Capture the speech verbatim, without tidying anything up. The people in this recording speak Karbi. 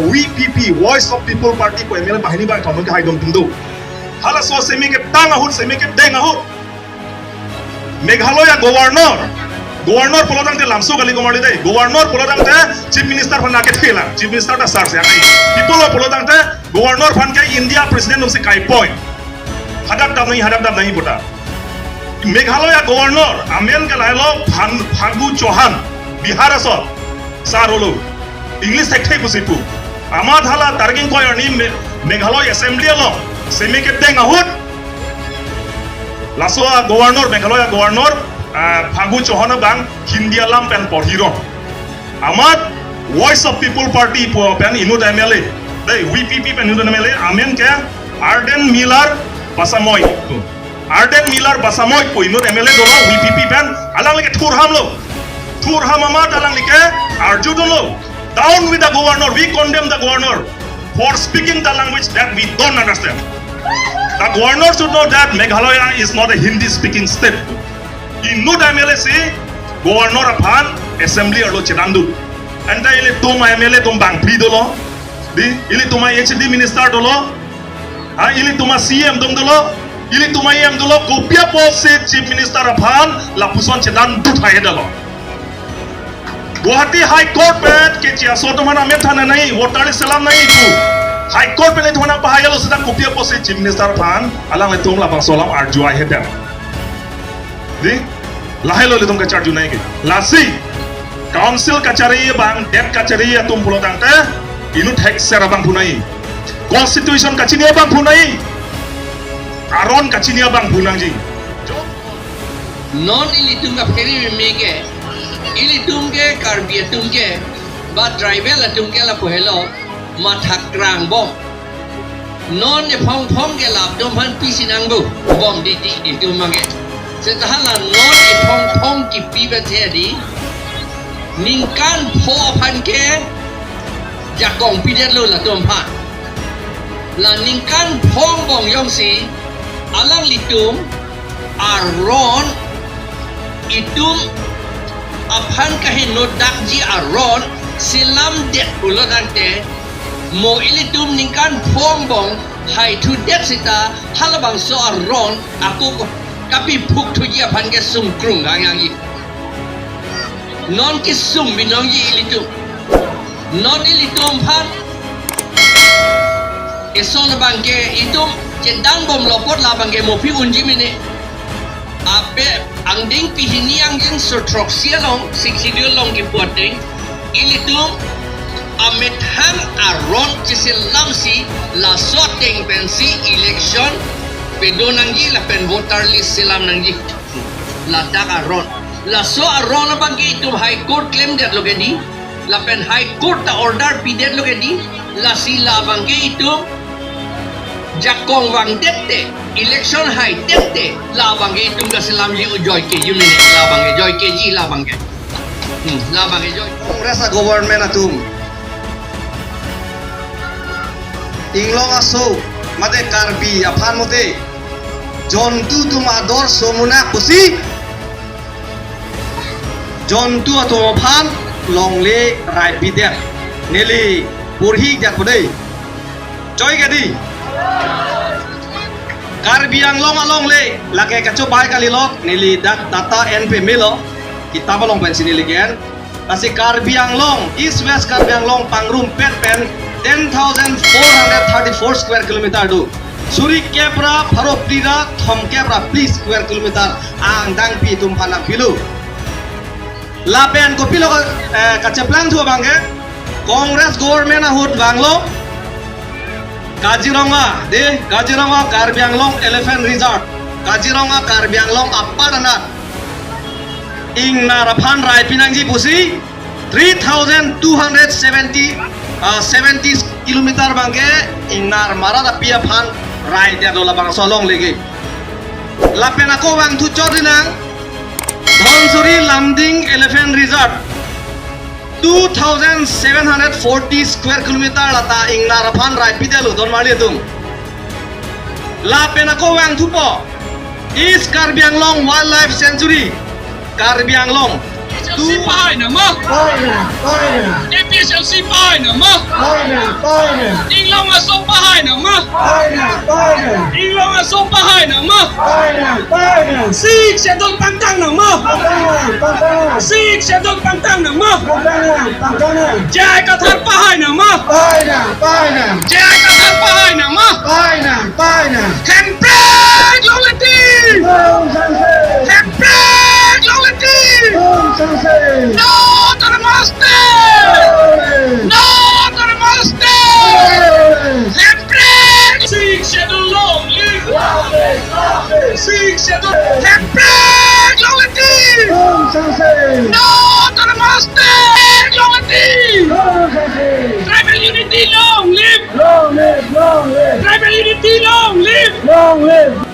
V P P, Voice of People Party pu M L A banghini bangkethom ke haidom atum do. Halaso semi kedang ahut, semi kedeng ahut Meghalaya Governor, Governor pulo tangte lamso kali, Governor de, Governor pulo tangte Chief Minister aphan akethe lang, Chief Minister ta sar se anai. People pulo tangte Governor aphan ke India President atumsi kaipoi. Hadak dam nangji, hadak dam nangji puta. Meghalaya Governor amen ke lahelo Phan-, Phagu Chauhan, Bihar aso, sar olo. English thekthe pusi pu. Amat hala tarking koyarni Me-, Meghalaya Assembly along semi kedeng ahut laso a-Governor, Meghalaya Governor, ah, Phagu Chauhan abang Hindi alam pen porhirong. Amat Voice of People Party pu pen inut M L A, dei, V P P pen inut M L A, amen ke Ardent Miller Basaiawmoit. Ardent Miller Basaiawmoit pu inut M L A dolo, V P P pen, alangli ke thurham lo. Thurham amat alangli ke arjudunlo. Down with the governor, we condemn the governor for speaking the language that we don't understand. The governor should know that Meghalaya is not a Hindi speaking state. Inut M L A si Governor aphan Assembly arlo chedandun. Anta ilitum M L A atum bangphli dolo. Dei, ilitum H D minister dolo. Ha, ilitum C M atum dolo. Ilitum E M dolo. Kopi apotsi Chief Minister aphan lapuson chedandun tahai dolo. Guwahati High Court pen keche aso atum aphan amen than nangji, voter list selam nangji pu High Court pen ilitum aphan pahai lo seta kopi apotsi Chief Minister aphan alanglitum labangso alam arju-i hedet. Dei, lahelo ilitum kacharju nangji ke. Lasi, Council kachari abang, det kachari atum pulo tangte, inut thekser abang pu nangji. Constitution kachini abang pu nangji. Aron kachini abang pu nangji. Non ilitum kaphere meme ke, ilitum ke Karbi atum ke, ba tribal atum ke lapu helo, matha krang bom. Non ephong phong ke latum aphan pisi nang bu, bom titi itum abang ke. Seta hala non ephong phong kipi ba the dei, ningkan pho aphan ke jakong pidetlo latum aphan. La ningkan phong bong jongsi alanglitum aron, itum aphan kaheno dakji aron selamdet pulo tangte, mo ilitum ningkan phong bong haithudet seta halabangso aron ako kapiphuk thuji aphan ke sungkrung gangyangji. Non kesung binongji ilitum. Non ilitum aphan eson abang ke itum chedan bomlo apot labang ke mo pi unji mene. Ape angdeng pihini angjeng so throksi along, Sixth Schedule along kipu ateng, ilitum amethang aron cheselamsi laso ateng pensi election pedo nangji lapen voter list selam nangji. Ladak aron. Laso aron abang ke itum High Court klemdetlo ke dei. Lapen High Court ta order pidetlo ke dei. Lasi labang ke itum jakong vangdet te, election haidet te, labang ke itum kaselamji, ujoi keji mene, labang ke joi keji, labang ke. Hmm, labang ke joi. Congress a-government atum Inglong aso mate Karbi aphan mate jontu atum ador somunak pusi jontu atum aphan longle raipidet. Neli porhidet pu dei. Choi ke dei. Karbi Anglong alongle lake kachobai kalilo, neli dak data en pemelo, kitap along pensi neli ke-en. Lasi Karbi Anglong, East West Karbi Anglong pangrumpet pen ten thousand four hundred thirty-four square kilometer do. Suri kep ra pharo phli ra thom kep ra phli square kilometer angdengpi atum aphan nangpilo. Lapen kopilo ka, eh, kacheplangthu abang ke, Congress government ahut vanglo Kaziranga, dei, Kaziranga Karbi Anglong Elephant Reserve, Kaziranga Karbi Anglong apar anat ingnar aphan raipi nangji pusi three thousand two hundred seventy, ah, seventy kilometer abang ke ingnar marat api aphan raidetlo labangso alongle ke. Lapen ako vangthu chot ri nang, Dhansiri Lumding Elephant Reserve, two thousand seven hundred forty square kilometer lata ingnar aphan raipidetlo don marli atum. Lapen ako vangthupo, East Karbi Anglong Wildlife Sanctuary, Karbi Anglong, Si pahai nang ma? Pahai nang, pahai nang. A P H L C pahai nang ma? Pahai nang, pahai nang. Inglong Asong pahai nang ma? Pahai nang, pahai nang. Inglong Asong pahai nang ma? Pahai nang, pahai nang. Sixth Schedule pangtang nang ma? Pangtang nang, pangtang nang. Sixth Schedule pangtang nang ma? Pangtang nang, pangtang nang. J I Kathar pahai nang ma? Pahai nang, pahai nang. J I Kathar pahai nang ma? Pahai nang, pahai nang. Hemprek longle ti! Long sangse! Hemprek longle ti! Long sangse! No autonomous state! Long live! No autonomous state! Long live! Hemprek! Sixth Schedule long live! Long live! Long live! Sixth Schedule! Hemprek longle ti! Long sangse! No autonomous state! Longle ti! Long sangse! Tribal unity long live! Long live! Long live! Tribal unity long live! Long live!